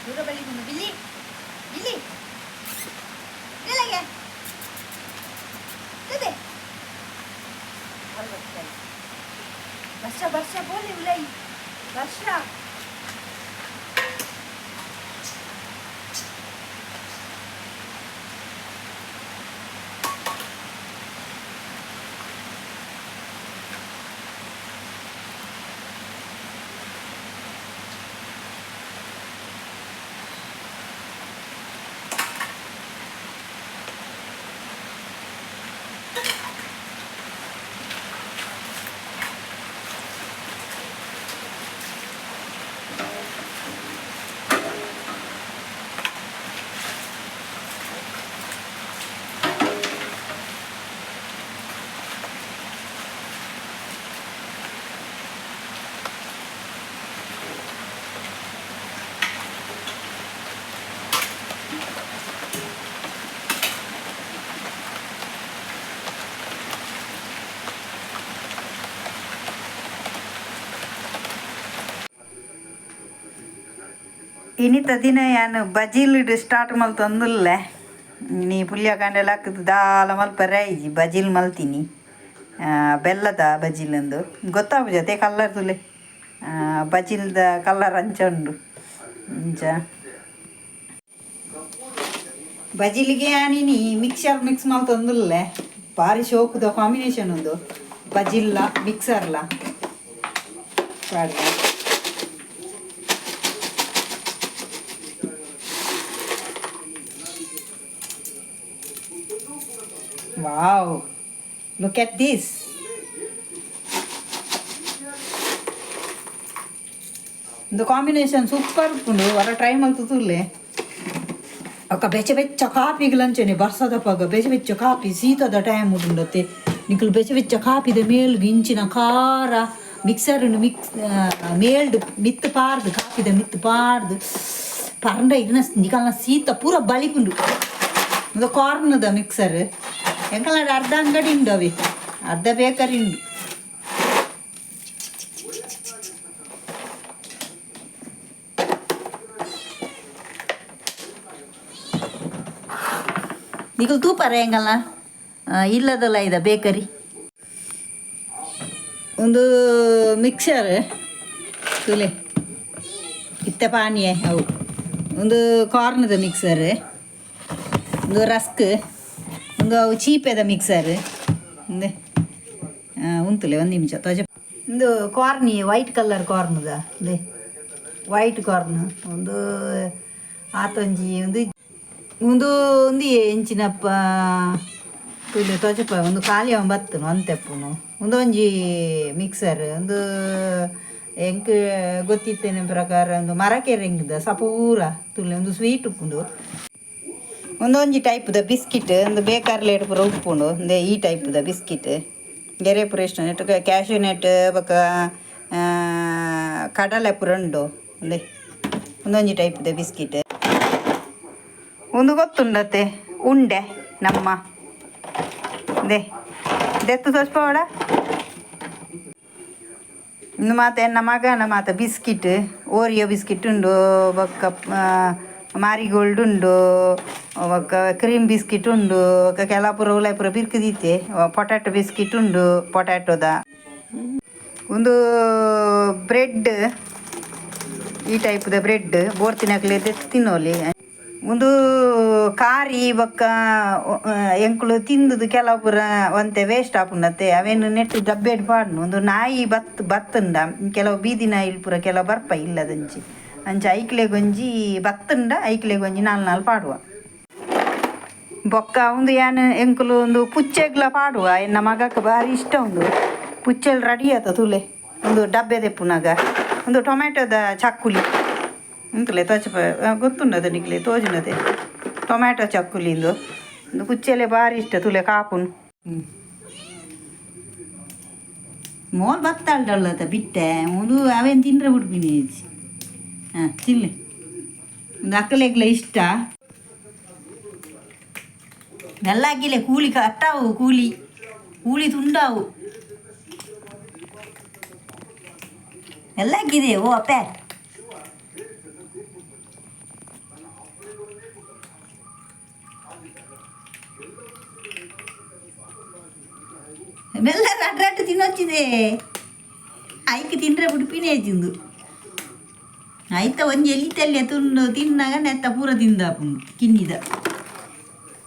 ದೂರ ಬಳಿ ಬಿಲ್ಲಿ ಬಿಲ್ಲಿ ಇಲ್ಲಗೆ ತದೆ ವರ್ಷ ವರ್ಷ ಬೋಲಿ ಉಲೈ ವರ್ಷ. ಇನಿತ ದಿನ ಯಾನ್ ಬಜಿಲ್ ಸ್ಟಾರ್ಟ್ ಮಲ್ತೊಂದುಲ್ಲೆ. ನೀ ಪುಲ್ಯ ಕಾಂಡೆಲ ಹಾಕುದು ದಾಲ ಮಲ್ಪರೆ ಇಜ್ಜಿ, ಬಜಿಲ್ ಮಲ್ತೀನಿ. ಬೆಲ್ಲದ ಬಜಿಲ್ ಅಂದು ಗೊತ್ತಾಪುಜತೆ ಕಲ್ಲರ್ ತುಲೆ. ಬಜಿಲ್ದ ಕಲ್ಲರ್ ಅಂಚ ಉಂಡು. ಇಂಚ ಬಜಿಲಿಗೆ ಯಾನಿನಿ ಮಿಕ್ಸರ್ ಮಿಕ್ಸ್ ಮಲ್ತೊಂದುಲ್ಲೆ. ಬಾರಿ ಶೋಕುದ ಕಾಂಬಿನೇಷನ್ ಉಂದು ಬಜಿಲ್ಲ ಮಿಕ್ಸರ್ಲ ಪಾಡ್ದ. Wow, look at this. ಇಂದು ಕಾಂಬಿನೇಷನ್ ಸೂಪರ್ ಉಂಡು. ವರ ಟ್ರೈ ಮಲ್ತುಲ್ಲೆ. ಅಕ್ಕ ಬೆಚ್ಚ ಬೆಚ್ಚ ಕಾಪಿಗ್ಲಂಚನೆ ಬರ್ಸದಪಗ ಬೆಚ್ಚ ಬೆಚ್ಚ ಕಾಪಿ, ಶೀತದ ಟೈಮ್ ಉಂಡತ್ತೆ. ನಿಕುಲು ಬೆಚ್ಚ ಬೆಚ್ಚ ಕಾಪಿದ ಮೇಲ್ಗ್ ಇಂಚಿನ ಖಾರ ಮಿಕ್ಸರ್ ಮಿಕ್ಸ್ ಮೇಲ್ಡ್ ಮಿತ್ತು ಪಾರ್ದು, ಕಾಪಿದ ಮಿತ್ತು ಪಾರ್ದು ಪರಂಡ ಇಗ್ನ ನಿಕಲ್ನ ಶೀತ ಪೂರ ಬಲಿಪುಂಡು. ಒಂದು ಕಾರ್ನ್ದ ಮಿಕ್ಸರ್ ಎಂಕಲ್ನ ಅರ್ಧ ಅಂಗಡಿ ಉಂಡು, ಅವಿ ಅರ್ಧ ಬೇಕರಿ ಉಂಡು. ನಿಕಲ್ ತೂಪಾರ ಎಂಗಲ್ನ ಇಲ್ಲದಲ್ಲ ಇದ ಬೇಕರಿ. ಒಂದು ಮಿಕ್ಸರ್ ತುಲೆ ಇತ್ತೆ ಪಾನಿಯೇ ಅವು. ಒಂದು ಕಾರ್ನ್ದ ಮಿಕ್ಸರ್, ಒಂದು ರಸ್ಕ್, ಒಂದು ಅವು ಚೀಪೆದ ಮಿಕ್ಸರ್. ಒಂದೇ ಉಂತುಲೆ, ಒಂದು ನಿಮಿಷ ತೋಜ. ಒಂದು ಕಾರ್ನಿ ವೈಟ್ ಕಲರ್ ಕಾರ್ನ್ದ ಇದೆ, ವೈಟ್ ಕಾರ್ನ್. ಒಂದು ಆತೊಂಜಿ ಒಂದು ಒಂದು ಒಂದು ಎಂಚಿನಪ್ಪ ತುಲೆ ತೋಜಪ್ಪ. ಒಂದು ಖಾಲಿ ಅವ ಬತ್ತನು ಅಂತೆಪ್ಪುನು. ಒಂದೊಂಜಿ ಮಿಕ್ಸರ್. ಒಂದು ಎಂಕ್ ಗೊತ್ತಿತ್ತೇನೆ ಪ್ರಕಾರ ಒಂದು ಮರಕೆರೆಂಗ್ದ ಸಪೂರ ತುಲೆ. ಒಂದು ಸ್ವೀಟ್ ಉಪ್ಪುಂಡು. ಒಂದೊಂಜಿ ಟೈಪ್ದ ಬಿಸ್ಕಿಟ್, ಒಂದು ಬೇಕರ್ಲೇಟ್ ಪೂರ ಉಪ್ಪುಂಡು. ಒಂದೇ ಈ ಟೈಪ್ದ ಬಿಸ್ಕಿಟ್ ಗೆರೆ ಪೂರ ಇಷ್ಟ. ನೆಟ್ ಕ್ಯಾಶ್ಯೂ ನೆಟ್ ಬೊಕ ಕಡಲೆ ಪೂರ ಉಂಡು. ಒಂದೇ ಒಂದೊಂಜಿ ಟೈಪ್ದ ಬಿಸ್ಕಿಟ್. ಒಂದು ಗೊತ್ತುಂಡತ್ತೆ ಉಂಡೆ ನಮ್ಮ they ದೆತ್ತು ತೋಚ್ಪೋಡ. ಇನ್ನು ಮಾತ ಎನ್ನ ಮಗನ ಮಾತ ಬಿಸ್ಕಿಟ್, ಓರಿಯೋ ಬಿಸ್ಕಿಟ್ ಉಂಡು, ಬೊಕ್ಕ ಮಾರಿಗೋಲ್ಡ್ ಉಂಡು, ಬೊಕ್ಕ ಕ್ರೀಮ್ ಬಿಸ್ಕಿಟ್ ಉಂಡು, ಬೊಕ್ಕ ಕೆಲವು ಪೂರ ಉಲಾಯಿ ಪೂರ ಬಿರ್ಕುದಿತ್ತೆ. ಪೊಟ್ಯಾಟೊ ಬಿಸ್ಕಿಟ್ ಉಂಡು, ಪೊಟ್ಯಾಟೊದ. ಒಂದು ಬ್ರೆಡ್, ಈ ಟೈಪ್ದ ಬ್ರೆಡ್ ಬೋರ್ತಿನಕ್ಲೆ ತಿನ್ನೋಲಿ. ಒಂದು ಕಾರಿ ಬೊಕ್ಕ ಎಂಕುಲು ತಿಂದುದು ಕೆಲವು ಪೂರ ಒಂತೆ ವೇಸ್ಟ್ ಆಪುಂಡತ್ತೆ, ಅವೇನು ನೆಟ್ ಡಬ್ಬೆಡ್ ಪಾಡ್ನು. ಒಂದು ನಾಯಿ ಬತ್ ಬತ್ತುಂಡ ಕೆಲವು ಬೀದಿ ನಾಯಿ ಪೂರ ಕೆಲವು ಬರ್ಪ ಇಲ್ಲದಂಚಿ. ಅಂಚ ಐಕ್ಲೆಗೊಂಜಿ ಬತ್ತುಂಡ ಐಕ್ಲೆಗೊಂಜಿ ನಾಲ್ ನಾಲ್ ಪಾಡುವ. ಬೊಕ್ಕ ಒಂದು ಯಾನ್ ಎಂಕುಲು ಒಂದು ಪುಚ್ಚೆಗ್ಲ ಪಾಡುವ. ಎನ್ನ ಮಗಕ್ಕೆ ಭಾರಿ ಇಷ್ಟ. ಉಂದು ಪುಚ್ಚೆಲ್ ರೆಡಿ ಆತ ತೂಲೆ ಒಂದು ಡಬ್ಬೆ ದೆಪ್ಪುನಾಗ. ಒಂದು ಟೊಮೆಟೊದ ಚಕ್ಕುಲಿ ಉಂತುಲೆ ತೋಚಪ ಗೊತ್ತುಂಡದ ನಿಕ್ಲೆ ತೋಜುನದೆ ಟೊಮ್ಯಾಟೊ ಚಕ್ಕುಲಿ. ಇಂದು ಒಂದು ಪುಚ್ಚೆಲೆ ಭಾರಿ ಇಷ್ಟ ತುಲೆ ಕಾಪುನು. ಮೋಲ್ ಬತ್ತಾಳ್ಡಳ್ಳತ ಬಿಟ್ಟೆ ಒಂದು ಅವೇನು ತಿಂದ್ರೆ ಬಿಡ್ಬಿನಿ. ಹಾಂ, ತಿನ್ಲಿ. ಒಂದು ಅಕ್ಕಲೆಗ್ಲ ಇಷ್ಟ. ನೆಲ್ಲಾಗಿಲೆ ಕೂಲಿ ಕಟ್ಟಾವು, ಕೂಲಿ ಕೂಲಿ ತುಂಡಾವು ಎಲ್ಲಾಗಿದೆ. ಓ ಅಪ್ಪೆ. ಮೆಲ್ಲ ರಡ್ ರಡ್ ತಿನ್ನೊಚ್ಚಿದೆ ಐಕ್ ತಿಂದ್ರೆ ಬಿಡ್ಪಿನೇ ತಿಂದು ಆಯ್ತ ಒಂಜಿ ಎಲ್ಲಿ ತಲ್ಲೆ ತುಂಡು ತಿನ್ನಾಗ ನೆತ್ತ ಪೂರ ತಿಂದಾಪುಂಡು ಕಿನ್ನಿದ.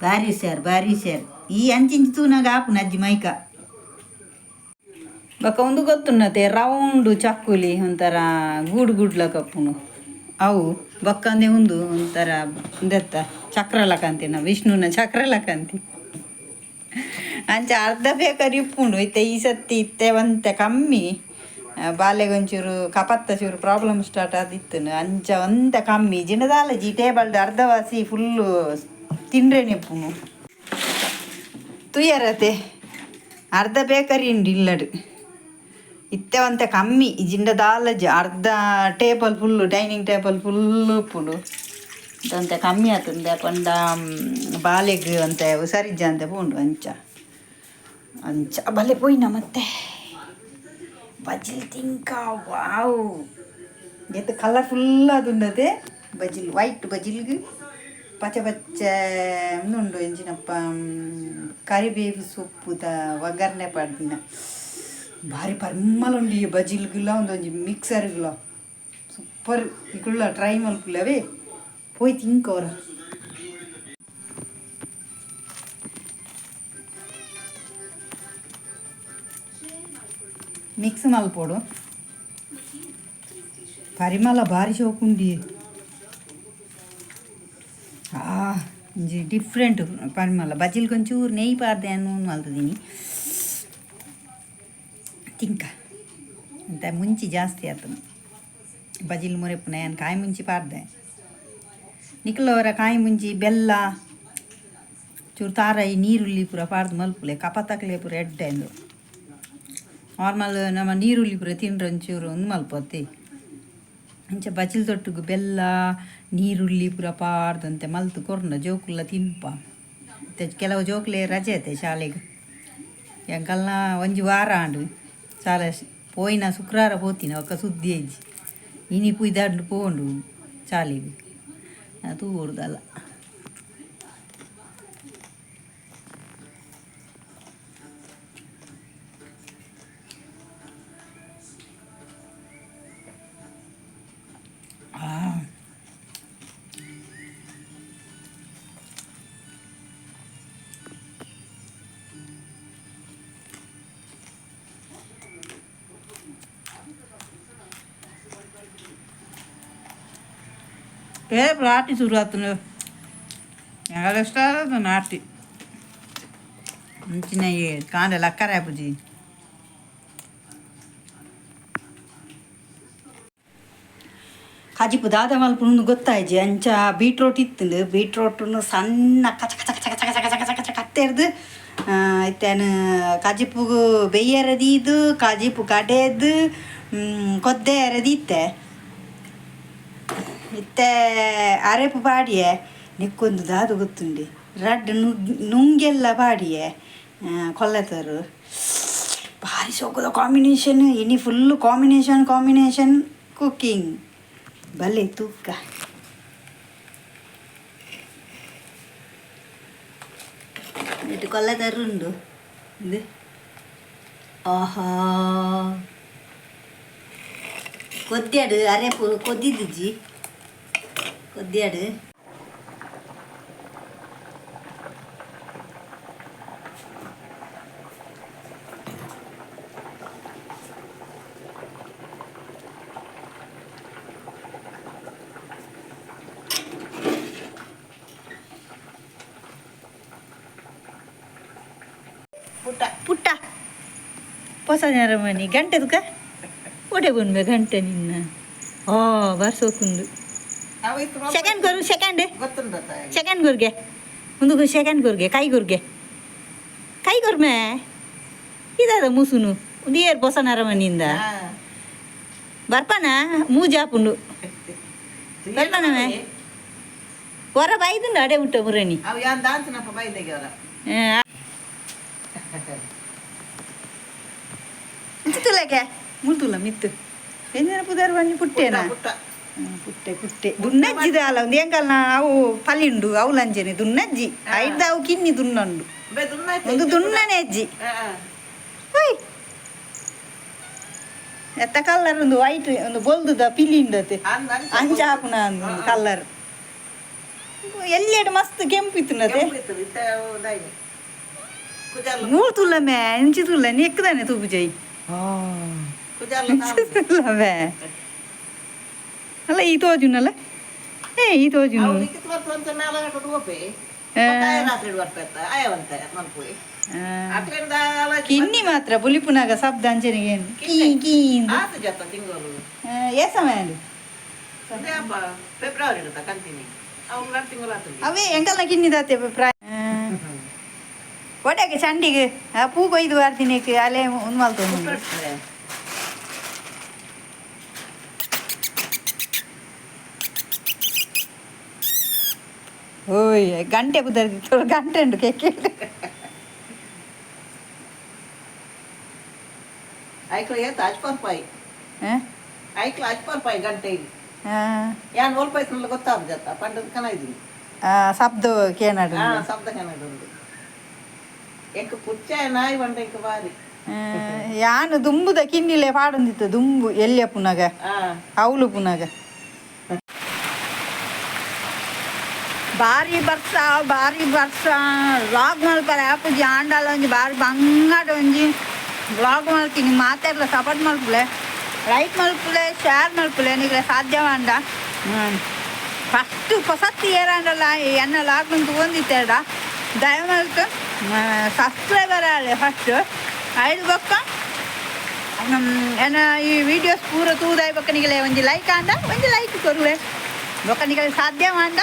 ಭಾರಿ ಹುಷಾರ್, ಭಾರಿ ಹುಷಾರ್. ಈ ಅಂಚಿಂಚಿ ತೂನಾಗ ಆಪುನ ಅಜ್ಜಿ ಮೈಕ. ಬೊಕ ಒಂದು ಗೊತ್ತುನ್ನತೆ ರೌಂಡು ಚಕ್ಕುಲಿ ಒಂಥರ ಗೂಡು ಗುಡ್ಲ ಕಪ್ಪುನು ಅವು. ಬೊಕ್ಕಂದೆ ಉಂದು ಒಂಥರ ಉಂದೆತ್ತ ಚಕ್ರ ಲಕಂತಿನ, ವಿಷ್ಣುನ ಚಕ್ರ ಲಕಂತಿ. ಅಂಚ ಅರ್ಧ ಬೇಕರಿ ಉಪ್ಪುಂಡು ಇತ್ತೆ ಈ ಸತಿ. ಇತ್ತೆ ಒಂತೆ ಕಮ್ಮಿ, ಬಾಲೆಗೆ ಒಂಚೂರು ಕಪತ್ತ ಚೂರು ಪ್ರಾಬ್ಲಮ್ ಸ್ಟಾರ್ಟ್ ಆದಿತ್ತು, ಅಂಚ ಒಂತೆ ಕಮ್ಮಿ. ಜಿಂಡದಾಲಜಿ ಟೇಬಲ್ಡ್ ಅರ್ಧವಾಸಿ ಫುಲ್ಲು ತಿಂಡ್ರೇನೆ ಉಪ್ಪುನು. ತುಯ್ಯರತೆ ಅರ್ಧ ಬೇಕರಿ ಉಂಡು ಇಲ್ಲಡು. ಇತ್ತೆ ಒಂತೆ ಕಮ್ಮಿ, ಜಿಂಡದಾಲಜಿ ಅರ್ಧ table full, dining table full ಉಪ್ಪುಂಡು. ಒಂತೆ ಕಮ್ಮಿ ಆತಂದೆ ಪಂಡ ಬಾಲೆಗ್ ಒಂತೆ ಹುಷಾರಿಜ್ಜ ಅಂತೆ ಪೋಂಡು. ಅಂಚ ಅಂಚ ಬಲೆ ಪೋಯಿನ. ಮತ್ತೆ ಬಜಿಲ್ ತಿಂಕ. ವಾವ್, ಎತ್ ಕಲರ್ಫುಲ್ ಆದುಂಡತೆ ಬಜಿಲ್! ವೈಟ್ ಬಜಿಲ್ಗ್ ಪಚ್ಚೆ ಪಚ್ಚೆ ಉಂಡು. ಎಂಚಿನಪ್ಪ, ಕರಿಬೇವು ಸೊಪ್ಪುದ ಒಗ್ಗರಣೆ ಪಾಡ್ದಿನ. ಭಾರಿ ಪರಿಮಳ ಉಂಡು ಈ ಬಜಿಲ್ಗುಲ ಒಂದೊಂಜಿ ಮಿಕ್ಸರ್ಗುಲ. ಸೂಪರ್. ಇಕುಳ್ಳ ಟ್ರೈ ಮಲ್ಪುಲವೇ. ಪೋಯ್ ತಿಂಕೋರ. ಮಿಕ್ಸ್ ಮಲ್ಪೊಡು. ಪರಿಮಳ ಭಾರಿ ಶೋಕುಂಡಿ. ಆ ಒಂಜಿ ಡಿಫ್ರೆಂಟ್ ಪರಿಮಳ. ಬಜಿಲ್ಗೆ ಒಂಚೂರು ನೆಯ್ಯಿ ಪಾಡ್ದೆ ನೂನು ಮಲ್ತದೀನಿ. ತಿಂಕ ಅಂತ ಮುಂಚಿ ಜಾಸ್ತಿ ಆತು. ಬಜಿಲ್ ಮುರೆಪುನ ಯಾನ್ ಕಾಯಿ ಮುಂಚಿ ಪಾಡ್ದೆ. ನಿಕುಲವರ ಕಾಯಿ ಮುಂಚಿ, ಬೆಲ್ಲ, ಚೂರು ತಾರಾಯಿ, ನೀರುಳ್ಳಿ ಪೂರ ಪಾಡ್ದು ಮಲ್ಪುಲೆ. ಕಪತಕ್ಲೆ ಪೂರ ಎಡ್ಡೆ ಇಂದು. ನಾರ್ಮಲ್ ನಮ್ಮ ನೀರುಳ್ಳಿ ಪೂರ ತಿಂಡ್ರೆ ಒಂಚೂರು ಒಂದು ಮಲ್ಪತ್ತಿ. ಅಂಚ ಬಜಿಲ್ ತೊಟ್ಟುಗು ಬೆಲ್ಲ, ನೀರುಳ್ಳಿ ಪೂರ ಪಾಡ್ದಂತೆ ಮಲ್ತು ಕೊರ್ನ ಜೋಕುಲ್ಲ ತಿನ್ಪ. ಇತ್ತೆ ಕೆಲವು ಜೋಕುಲೆ ರಜೆ ಐತೆ ಶಾಲೆಗೆ. ಎಂಕಲ್ನ ಒಂಜಿ ವಾರ ಆಂಡು ಶಾಲೆ ಪೋಯಿನ. ಶುಕ್ರಾರ ಪೋತಿನ, ಒಕ್ಕ ಸುದ್ದಿ ಇಜ್ಜಿ. ಇನಿ ಪುಯ್ದಾಂಡು ಪೋಂಡು ಶಾಲೆಗೆ. ತೂವೊಡುದಲ್ಲ. ಆ ಪೇಪರ್ ಆಟಿ ಶುರು ಆತನು. ಸ್ಟಾರ್ ಆಟಿ ಮುಂಚಿನ ಕಾಂಡ ಲಕ್ಕರೆ ಆಪುಜಿ. ಕಜಿಪು ದಾದ ಮಲ್ಪುನು ಗೊತ್ತಾಯ್ಜಿ. ಅಂಚ ಬೀಟ್ರೋಟ್ ಇತ್ತುಂಡು. ಬೀಟ್ರೋಟನ್ನು ಸಣ್ಣ ಕಚ ಕಚ ಕಚ ಕಚ ಕಚ ಕಚ ಕಚ ಕಚ ಕತ್ತೆರ್ದು ಇತ್ತೇನು ಕಜಿಪುಗು ಬೆಯ್ಯರದೀದು, ಕಜಿಪು ಕಡೆದು ಕೊದ್ದೆ ಇತ್ತೆ. ಇತ್ತೆ ಅರೆಪು ಪಾಡಿಯೆ. ನಿಕ್ಕೊಂದು ದಾದು ಗೊತ್ತುಂಡಿ, ರಡ್ಡ್ ನುಂಗೆಲ್ಲ ಪಾಡಿಯೆ ಕೊಲ್ಲೆತರು. ಭಾರಿ ಸೋಕುದ ಕಾಂಬಿನೇಷನ್. ಇನಿ full combination, combination cooking. ಬಲೆ ತೂಕ. ಇಟ್ಟು ಕೊಲ್ಲೆತರು ಉಂಡು ಇದು. ಆಹಾ, ಕೊದ್ಯಾಡು ಅರೆಪು ಕೊದ್ದಿದ್ದಿಜ್ಜಿ, ಕೊದ್ಯಾಡು. ಪುಟ್ಟ. ಪುಟ್ಟ ಪೊಸ ನರಮನಿ ಗಂಟೆ ತುಕ ಒಡೆ ಬನ್ಬೆ ಗಂಟೆ ನಿನ್ನ. ಆ ಬರ್ಸೋಕುಂಡು. ಸೆಕೆಂಡ್ ಕೊರು, ಸೆಕೆಂಡ್. ಸೆಕೆಂಡ್ ಕೊರ್ಗೆ ಒಂದು, ಸೆಕೆಂಡ್ ಕೊರ್ಗೆ. ಕೈ ಕೊರ್ಗೆ, ಕೈ ಕೊರ್ಮೆ. ಇದಾದ ಮುಸುನು ಒಂದು ಏರ್ ಪೊಸ ನರಮನಿಂದ ಬರ್ಪನ ಮೂಜಾಪುಂಡು. ಬರ್ಪನವೇ ಹೊರ ಬೈದುಂಡು ಅಡೆ ಮುಟ್ಟ ಮುರಣಿ. ಅವು ಯಾನ್ ದಾಂತನಪ್ಪ ಬೈದೆಗೆ ಅವರ. ತುಲಕ್ಕೆ ಮುಲ್ತುಲ್ಲ ಮಿತ್ತು ಎಂಜಿನ ಪುದರ್ ಬಂದು ಪುಟ್ಟೇನಾ? ಪುಟ್ಟ. ಪುಟ್ಟೆ ಪುಟ್ಟೆ ದುನ್ನಜ್ಜಿ ದಾಲ ಒಂದು ಎಂಕಲ್ನ ಅವು ಪಲಿಂಡು ಅವು ಲಂಚನೆ ದುನ್ನಜ್ಜಿ. ಐಡ್ದ ಅವು ಕಿನ್ನಿ ದುನ್ನಂಡು. ಬೆ ದುನ್ನಾಯ್ತು. ಒಂದು ದುನ್ನನೆ ಅಜ್ಜಿ. ಎತ್ತ ಕಲ್ಲರ್ ಒಂದು ವೈಟ್ ಒಂದು ಬೊಲ್ದುದ ಪಿಲಿಂಡತೆ. ಅಂದ್ ಅಂಚ. ಅಂಚ ಆಪುನ ಒಂದು ಕಲ್ಲರ್ ಎಲ್ಲೆಡೆ ಮಸ್ತ್ ಕೆಂಪು ಇತ್ತುನತೆ. ಕೆಂಪು ಇತ್ತು, ಇತ್ತ ಉದಾಯಿನಿ. ಕುಜಾಲ. ನೂರು ತುಲ್ಲ ಮೇ ಇಂಚಿ ತುಲ್ಲ ನೀ ಎಕ್ಕದಾನೆ ತೂಪು ಜೈ. ಕುಜಾಲ. ತುಲ್ಲ ಮೇ ಅಲ್ಲ ಈ ತೋಜುನಲ್ಲ ಏ ಈ ತೋಜುನು. ಅವು ಲಿಖಿತ ಬರ್ತವಂತ ಮೇಲ ಕಟ್ಟೋದು ಹೋಪೆ. ರಾತ್ರಿ ಬರ್ಪೆತ್ತ ಆಯವಂತ ಮನ್ಪುಯಿ ಅಕ್ಲಿಂದ. ಕಿನ್ನಿ ಮಾತ್ರ ಬುಲಿಪುನಾಗ ಶಬ್ದ ಅಂಚನಿಗೆ ಕೀ ಕೀ. ಆತು ಜತ್ತ ತಿಂಗಳು. ಏ ಸಮಯ ಅಂಡು? ಅದೇ ಅಪ್ಪ ಫೆಬ್ರವರಿ ಇಡುತ್ತ ಕಂತೀನಿ ಅವು 2 ತಿಂಗಳು ಆತು. ಅವೇ ಎಂಕಲ್ನ ಕಿನ್ನಿದಾತೆ ಪ್ರಾಯ ಒಡೆಗೆ ಚಂಡಿಗೆ ಆ ಪೂ ಕೊಯ್ದು ಬಾರ್ದಿನೇಕ್ ಅಲೆ ಒಂದು ಮಲ್ತೊಂದು. ಓಯ್ ಗಂಟೆ ಬುದರ್ದಿತ್ತು ಗಂಟೆ ಉಂಟು ಕೇಕ್. ಐಕ್ಲ ಏತ್ ಅಜ್ಪರ್ಪಾಯಿ ಐಕ್ಲ ಅಜ್ಪರ್ಪಾಯಿ ಗಂಟೆ ಯಾನ್ ಒಲ್ಪೈಸ್ನಲ್ಲ ಗೊತ್ತಾದ ಜತ್ತ ಪಂಡದ ಕನ ಇದೀನಿ. ಶಬ್ದ ಕೇನಾಡು. ಆ ಶಬ್ದ ಕನ್ನಡ ಉಂಡು ಎಂಕ್ ಪುಚ್ಚ ನಾಯಿ ಬಂಡ ಎಂಕ್ ಬಾರಿ. ಯಾನು ದುಂಬುದ ಕಿನ್ನಿಲೆ ಪಾಡೊಂದಿತ್ತು ದುಂಬು ಎಲ್ಲಿಯ ಪುನಗ. ಆ. ಅವಳು ಪುನಗ ಬಾರಿ ಬರ್ಸ ಬಾರಿ ಬರ್ಸ ವ್ಲಾಗ್ ಮಲ್ಪರೆ ಆಪುಜಿ ಆಂಡಲ ಒಂಜಿ ಬಾರಿ ಬಂಗಾಟ ಒಂಜಿ ವ್ಲಾಗ್ ಮಲ್ತೀನಿ. ಮಾತೆರ್ಲ ಸಪೋರ್ಟ್ ಮಲ್ಪುಲೆ, ಲೈಕ್ ಮಲ್ಪುಲೆ, ಶೇರ್ ಮಲ್ಪುಲೆ ನಿಗ್ಲೆ ಸಾಧ್ಯವಾಂಡ. ಫಸ್ಟ್ ಹೊಸತ್ತು ಏರಾಂಡಲ್ಲ ಎನ್ನ ಲಾಗ್ ತಗೊಂಡಿತ್ತೇಡ ದಯಮಲ್ತು ಸಬ್ಸ್ಕ್ರೈಬರ್ ಆಲೆ ಫಸ್ಟ್ ಐದು ಬೊಕ್ಕ ಎನ್ನ ಈ ವಿಡಿಯೋಸ್ ಪೂರ ತೂದಾಯ್ ಬೊಕ್ಕ ನಿಗಲೆ ಒಂಜಿ ಲೈಕ್ ಆಂಡ ಒಂಜಿ ಲೈಕ್ ಕೊರುವೆ. ಬೊಕ್ಕ ನಿಗಲೆ ಸಾಧ್ಯವಾಂಡ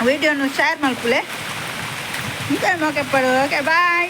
ವಿಡಿಯೋನು ಶೇರ್ ಮಲ್ಪುಲೆ. Okay okay bye.